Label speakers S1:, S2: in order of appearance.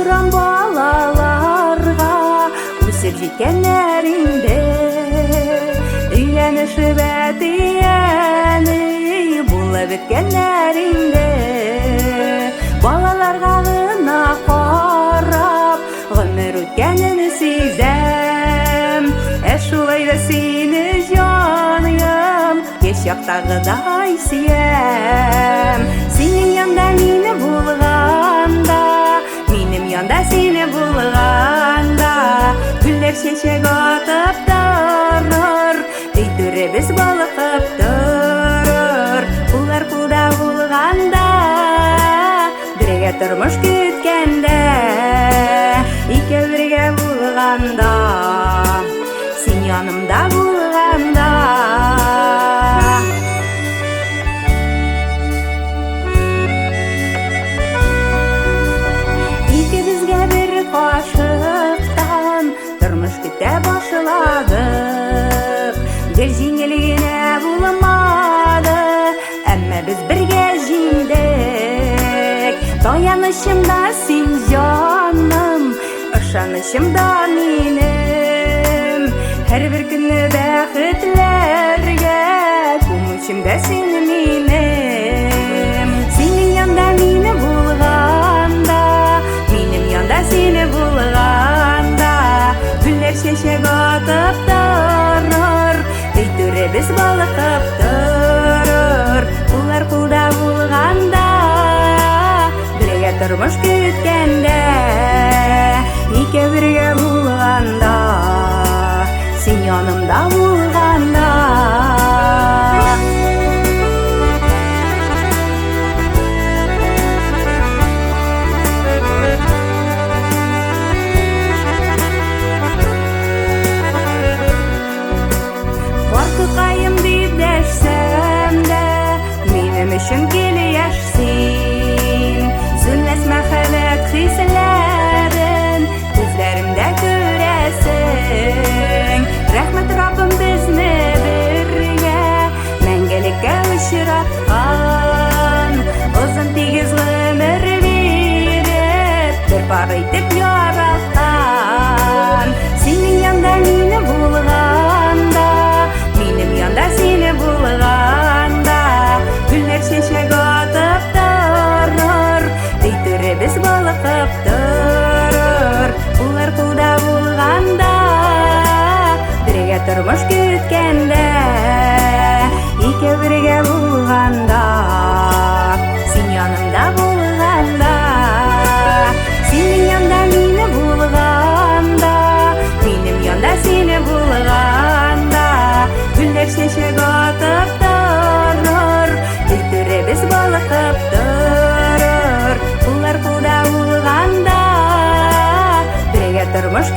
S1: торам балаларга, үсеп җиткәннәр инде. Өйләнешеп әти-әни булып беткәннәр инде. Балаларга гына карап, гомер үткәнен сизәм. Ә шулай да сине, җаныем, яшь чактагыдай сөям. Синең янда мине булганда, минем янда сине булганда, гөлләр чәчәк атып торыр, өй түребез балкып торыр. Куллар кулда булганда, бергә тормыш көткәндә, икәү бергә булганда, син янымда булганда. Икебезгә бер кашыктан тормыш көтә башладык. Гел җиңел генә булмады, әмма без бергә җиңдек. Таянычым да син, җаным, ышанычым да минем. Һәрбер көнне бәхетләргә күмүчем дә син минем. Синең янда мине булганда, минем янда сине булганда, гөлләр чәчәк атып торыр, өй түребез балкып торыр. Куллар кулда булганда, бергә тормыш көткәндә, икәү бергә булганда, син янымда булганда. Картыкаем дип дәшсәм дә, минем өчен киле яшь син. Сүнмәс мәхәббәт хисләрен күзләремдә күрәсең. Рәхмәт, Раббым, безне бергә мәңгелеккә очраткан. Озын тигез гомер биреп, бер пар итеп яраткан. Синең янда мине булганда, минем янда сине булганда, гөлләр чәчәк атып торыр, өй түребез балкып торыр. Куллар кулда булганда, бергә тормыш көткәндә, икәү бергә булганда, син янымда булганда. Синең янда мине булганда, минем янда сине булганда, гөлләр чәчәк атып торыр, өй түребез балкып торыр. Куллар кулда булганда, бергә тормыш